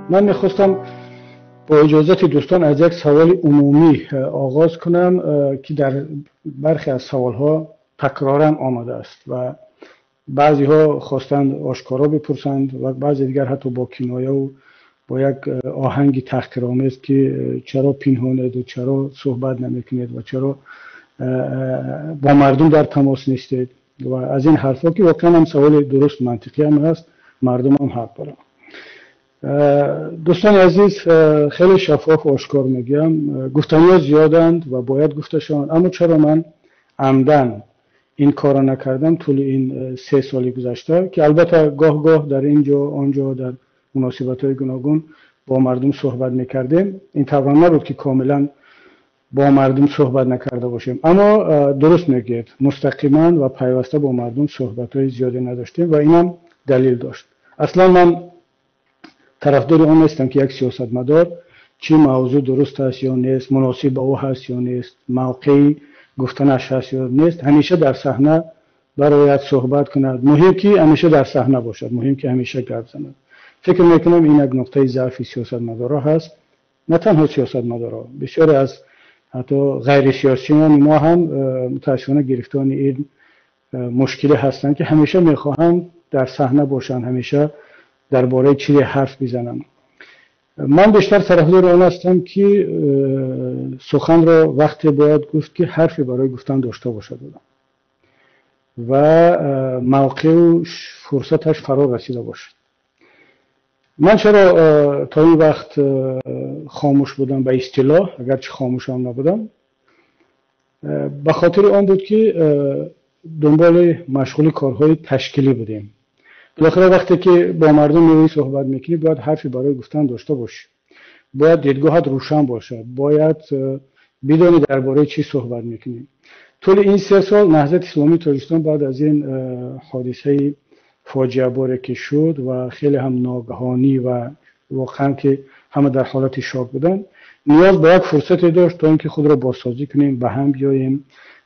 Ман мехостам бо иҷозати дӯстон аз як саволи умумӣ оғоз кунам, ки дар бархе аз саволҳо такроран омадааст ва баъзеҳо хостанд ошкоро бипурсанд ва баъзе дигар ҳатто бо кинояву бо як оҳанги таҳқиромез, ки чаро пинҳонед ва чаро суҳбат намекунед ва чаро бо мардум дар тамос нестед ва аз ин ҳарфҳо, ки воқеан ҳам саволи дуруст, мантиқӣ ҳам ҳаст, мардум ҳам ҳақ доранд. Дӯстони азиз, хеле шаффоф, ошкор мегӯям, гуфтаниҳо зиёданд ва бояд гуфта шаванд, аммо чаро ман амдан ин корро накардам тӯли ин 3 соли гузашта, ки албатта гоҳ-гоҳ дар ин ҷо он ҷо дар муносибатҳои гуногун бо мардум суҳбат мекардем. Ин тавр набуд, ки комилан бо мардум суҳбат накарда бошем, аммо дуруст мегӯед, мустақиман ва пайваста бо мардум суҳбатҳои зиёде надоштем ва инам далел дошт. Аслан ман тарафдори он нестам, ки як сиёсатмадор чӣ мавзӯъ дуруст аст ё нест, муносиб ба ӯ ҳаст ё нест, мавқеи гуфтанаш ҳаст ё нест, ҳамеша дар саҳна барояд суҳбат кунад. Муҳим ки ҳамеша дар саҳна бошад, муҳим ки ҳамеша гап занад. Фикр мекунам ин як нуқтаи заъфи сиёсатмадорҳо ҳаст. На танҳо сиёсатмадорҳо, бисёре аз ҳатто ғайрисиёсиёни мо ҳам мутаассифона гирифтори ин мушкиле ҳастанд, ки ҳамеша мехоҳанд дар саҳна бошанд, ҳамеша дар бораи чизе ҳарф бизананд. Ман бештар тарафдори он ҳастам, ки суханро вақте бояд гуфт, ки ҳарфе барои гуфтан дошта бошад ва мавқеу фурсаташ фаро расида бошад. Ман чаро то ин вақт хомӯш будам ба истилоҳ, агарчи хомӯшам набудам, ба хотири он буд, ки дунболи машғули корҳои ташкилӣ будем. Билохира вақте ки бо мардум меоӣ суҳбат мекунӣ, бояд ҳарфе барои гуфтан дошта бошӣ, бояд дидгоҳат рӯшан бошад, бояд бидонӣ дар бораи чӣ суҳбат мекунӣ. Тӯли ин 3 сол Наҳзати Исломии Тоҷикистон баъд аз ин ҳодисаи фоҷиаборе ки шуд ва хеле ҳам ногаҳонӣ ва воқеан ки ҳама дар ҳолати шок буданд, ниёз ба як фурсате дошт то инки худро бозсозӣ кунем, ба ҳам биёем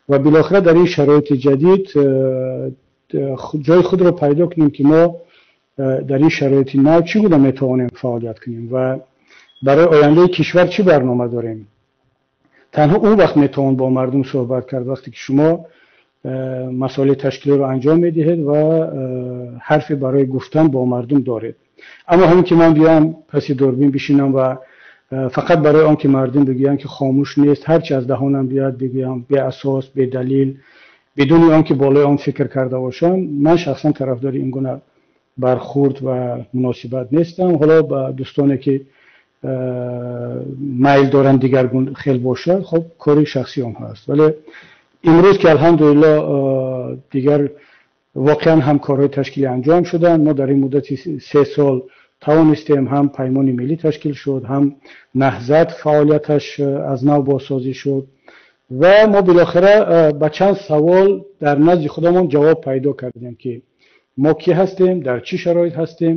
ва билохира дар ин шароити ҷадид ҷои худро пайдо кунем, ки мо дар ин шароити нав чӣ гуна метавонем фаъолият кунем ва барои ояндаи кишвар чӣ барнома дорем. Танҳо он вақт метавон бо мардум суҳбат кард, вақте ки шумо масоили ташкилиро анҷом медиҳед ва ҳарфе барои гуфтан бо мардум доред. Аммо ҳамин ки ман биём паси дурбин бишинам ва фақат барои он ки мардум бигӯянд, ки хомӯш нест, ҳарчи аз даҳонам биёяд бигӯям, беасос, бедалил, бидуни он ки болои он фикр карда бошам, ман шахсан тарафдори ин гуна бархӯрд ва муносибат нестам. Ҳоло ба дӯстоне ки майл доранд дигаргун хел бошад, хоб кори шахсии онҳо аст. Вале имрӯз ки алҳамдулиллоҳ дигар воқеан ҳам корҳои ташкилӣ анҷом шуданд, мо дар ин муддати 3 сол тавонистем ҳам Паймони миллӣ ташкил шуд, ҳам Наҳзат фаъолияташ аз нав бозсозӣ шуд ва мо билохира ба чанд савол дар назди худамон ҷавоб пайдо кардем, ки мо кӣ ҳастем, дар чӣ шароит ҳастем,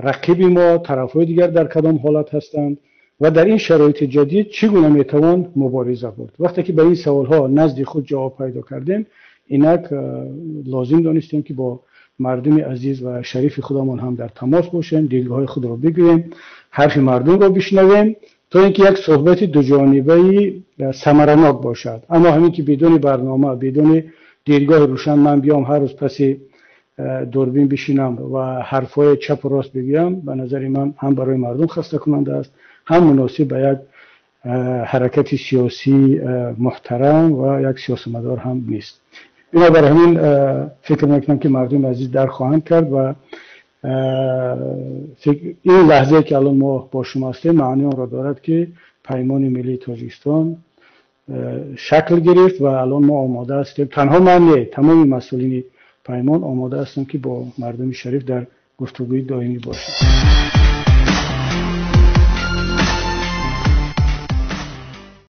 рақиби мо, тарафҳои дигар дар кадом ҳолат ҳастанд ва дар ин шароити ҷадид чӣ гуна метавон мубориза бурд. Вақте ки ба ин саволҳо назди худ ҷавоб пайдо кардем, инак лозим донистем, ки бо мардуми азиз ва шарифи худамон ҳам дар тамос бошем, дидгоҳҳои худро бигӯем, ҳарфи мардумро бишнавем, то инки як суҳбати дуҷонибаи самаранок бошад. Аммо ҳамин ки бидуни барнома, бидуни дидгоҳи рӯшан ман биём ҳар рӯз паси дурбин бишинам ва ҳарфҳои чап ва рост бигӯям, ба назари ман ҳам барои мардум хастакунанда аст, ҳам муносиб ба як ҳаракати сиёсии муҳтарам ва як сиёсатмадор ҳам нест. Бинобар ҳамин фикр мекунам, ки мардуми азиз дарк хоҳанд кард ва ин лаҳзае ки алон мо бо шумо ҳастем, маънии онро дорад, ки Паймони миллии Тоҷикистон шакл гирифт ва алон мо омода ҳастем, танҳо ман не, тамоми масъулини Паймон омода ҳастем, ки бо мардуми шариф дар гуфтугӯи доимӣ бошем.